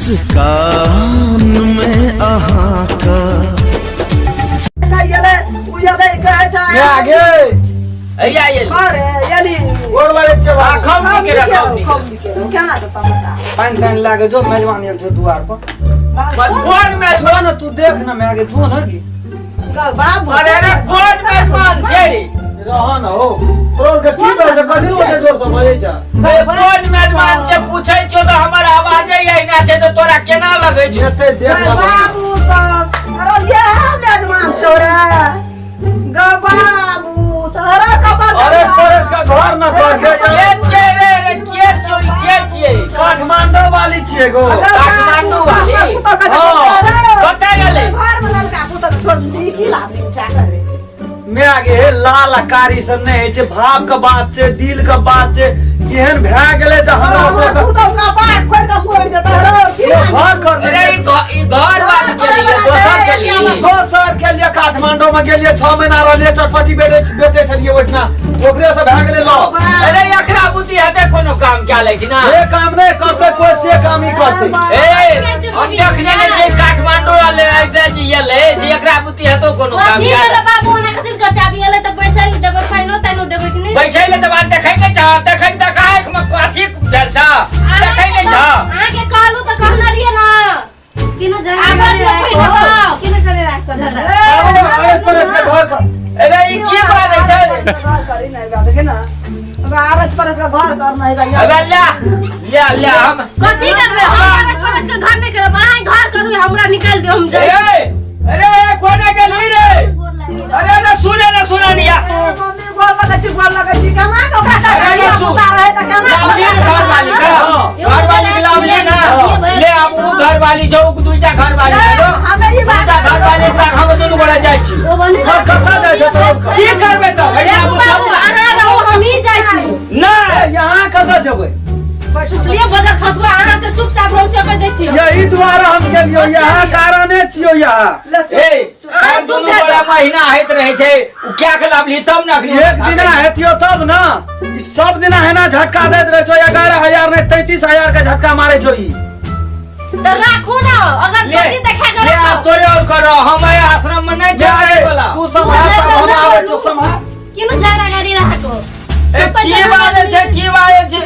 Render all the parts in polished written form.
मुस्कान में अहाँके नहि एलै ओ एलै कहै छै गे आगे हैया एली अरे एली गोर लगै छै आ बाबू खाउ नीके रह खाउ नीके खूब नीके रह। केना तऽ समाचार पानि तानि लागे जो मेजबान आयल छौ दुआर पर पर कोन मेजबान जो ने तू देख ना मैं आगे जो ना की गौ बाबू अरे अरे कोन मेजबान छै रे रह न हो तोर के की बात छै कथी लए जोर से बजै छै ए, कोन मेजबान छै पूछै छियौ तऽ हमर आवाजे एहिना छै तऽ तोरा केना लगै छौ एते देख गौ ना बाबू सब अरे ये मेजबान छौ रे गौ बाबू सारा कपार अरे परेश का घर न कर के के छियै रे रे के छियै ई के छियै काठमांडू वाली छियै गो काठमांडू वाली? कतऽ गेलै घर में ललका पुतक छोड़ ई की लाभ चाकर रे मैं आगे हे लाल आ कारी से नहीं होइ छै भाव के बात छै दिल के बात छै एहन भए गेलै तऽ हमरा हमर सबके पुतक कपार फोड़ के मरि जेतै रे की ओ घर कर अरे ई घर वाली के लिए दोसर के लिए दोसर के लिए काठमांडू में गेलियै 6 महीना रहलियै चटपटी बेचै बेचै छलियै ओहिठिना ओकरे से भए गेलै लॉ अरे एकरा बुद्धि हेतै कोनो काम कए लै छै ना ये काम नहीं करते कोई से काम ही करते ए हम देखने नै छियै काठमांडू वाले ऐते जे एलै जे एकरा बुद्धि हेतौ कोनो काम कथी कए भेलै लै बाबू ओना कथी के चाबी एलै तऽ बैसै लए देबै फाइनो ताइनो देबै कि नहि बैठै ले तऽ बात देखै नहि छह देखै तऽ आँखि मे कथी भेल छह देखै नहि छह अहाँके कहलहुँ तऽ कहने रहियै ने किन झगडा आवाज करे नहि राखो फैलाउ। किन करे राखो झगडा अरे परेश के घर कर अरे ई की बात छै घर करी नहीं बा देखे ना अब आरस परस का घर करना है भैया अबे ले ले ले हम कथी करबै हम अरस परस के घर नहि करब अहाँ घर करू हमरा निकालि दियौ हम ए जाइ अरे कोने गेली रे अरे ना सुने ना सुने निया मम्मी गोर लगै छी गोर लगै छी केना के ओकरा अरे करिया यसु। पुता रहे तऽ केना लावली ने घर वाली ना घर वाली के लावली ना ले आब उ घर वाली छौ उ दुईटा घर वाली छौ हमे ई बात दुईटा घर वाली के हम दुनू गोरा जाइ छी ओ बनी घर कतऽ जाइ छै तोर की करबै तऽ ए बाबू अहाँ रहू हमही जाइ छी ना यहाँ कतऽ जेबै सुतलिए बजर खसबा अहाँ से चुपचाप रहू से कहि दै छी यही द्वारा हम गेलियो यहाँ कारणे छियो यहाँ ए काल्हि दुनू गोरा महीना होइत रहै छै उ क्या के लावली तब ने अखनी एक दिना हेतियो तब ना ई सब दिना हेना झटका दैत रहै छौ 11,000 नहि 33,000 के झटका मारै छौ ई तऽ राखू ना अगर ले पति देखा के ले आब राखू तोरे और करो हम एहि आश्रम में नहीं जा जाए रे, वाला तू सम्हार तब हम आबै छौ सम्हार किन झगडा गरी राखो ए, की बाजै छै की बाजै छै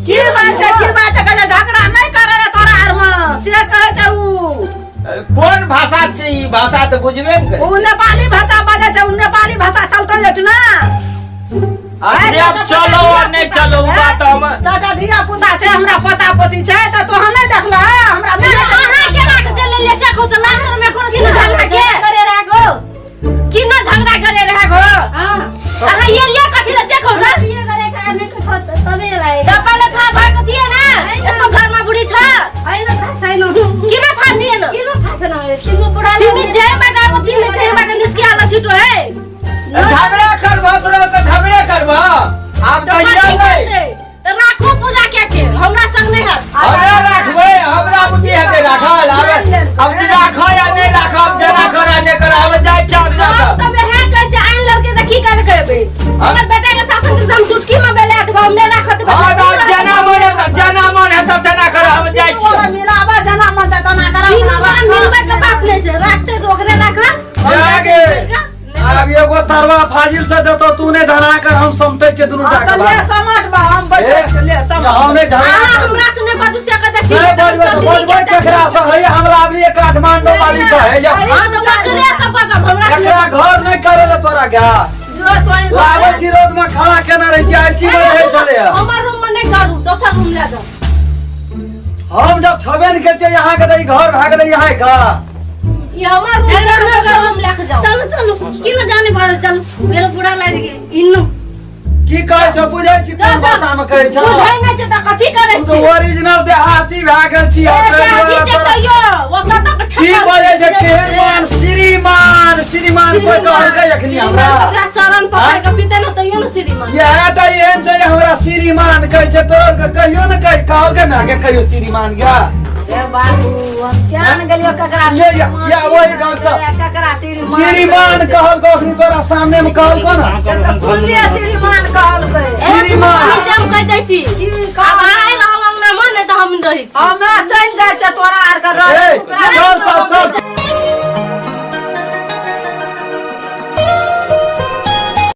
की बात छै की बात छै कहै छै झगड़ा नहि करे रे तोरा आर मे से कहै छै उ कोन भाषा छै ई भाषा तऽ बुझबे ने करै उ नेपाली भाषा बाजै छै उ नेपाली भाषा चलतै जेठ ना आ से आब चलो और नहि चलो उ बात हम चाचा धिया पुता छै हमरा पोता पोती छै तऽ तोहन नहि देखलह हमरा नहि अहाँ केना के चलि एलियै से कहू तऽ लास्ट में कोनो दिन भेल है के करे राखो की न झगड़ा करे रहे गो हां अहाँ ये लिया कथी ले से कहू तऽ ये करे खाने के तबे लाए जब पहले था भाई कथी है ना इसको घर में बुढ़ी छ होइन थाहा छैन किन थाहा छैन किन थाहा छैन तिम्रो बुढाले तिमी जे बाटो आएको तिमी त्यही बाटो निस्किहाल छिटो है झगड़ा करबह तोरा तऽ झगड़े करबह आब तऽ तऽ कथी ये करतै? तऽ राखू पूजा के के हमरा संग नहि हैत हमरा राखबै हमरा बुद्धि हेतै राखल आब अब जे राखऽ या नहि राखऽ अब जेना कर आ नहि कर आब जाइ छै अंगना हम तऽ तऽ वएह कहै छै आनि लेलकै तऽ की कर कहबै हमर बेटा के शासन के हम चुटकी में बेला देब हम नहि राखत हँ तऽ आब जेना मन हेतै जेना मन हेतै तेना कर हम जाइ छी तोरा मिलाबा जेना मन छै तेना कर तीनू गोरा मिलबै के बात नहि छै राखतै तऽ ओकरे राखत हम जा जाइ गे। छी छोड़ि कऽ। आब एगो तरवा फाजिल से देतो तू नहीं धरा कर हम समटे छे दुनू हाँ, टा तऽ के ले बात। समझ बा हम बैठे ए, छी, ले समझ हम नहीं झगड़ा अहाँ करबै। हमरा से नहि बाजू से कहै छी नहीं बजबै तऽ बजबै केकरा से है हमरा अभी काठमांडू वाली के है या हाँ तऽ ओकरे से बाजब हमरा से एकरा घर नहीं करे ले तोरा गा जो तोरे लाबै छी रोड में खड़ा केना रहै छी आईसी में रहै छलै हमर रूम में नहि करू दोसर रूम लए जाउ हम जब छबे ने केलियै यहाँ के तऽ ई घर भए गेलै यहाँ का ई हमर रूम छै दोसर रूम लए के जाउ चलु चलु किन जाने पर्छ चलु मेरो बुढालाई हिँड्नु की कहै छौ बुझै छी कोन भाषा में कहै छौ बुझै नहि छै तऽ कथी करै तू छी तऽ ओरिजिनल देहाती भए गेल छी ए, देहाती छै तैयो ओतऽ तक की बजै छै केहन मान श्रीमान श्रीमान कोई कहलकै अखनी हमरा ओकरा चरण पकड़ के पीते ने तैयो ने श्रीमान इएह तऽ एहन छै जे हमरा श्रीमान कहै छै तोर के कहियो ने कहि कहलकै ने के कहियो श्रीमान गा ए बाबू हम क्या ने गेलियो ककरा ये या या वही गप छ ककरा श्रीमान श्रीमान कहलको अखनी तोरा सामने में कहलको ना तऽ सुनलियै श्रीमान कहलकै ए, श्रीमान। मम्मी से हम कहि दै छी की आब आइ रहल अंगना मे नहि तऽ हम रहै छी हमे चलि जाइ छियै तोरा आर के रह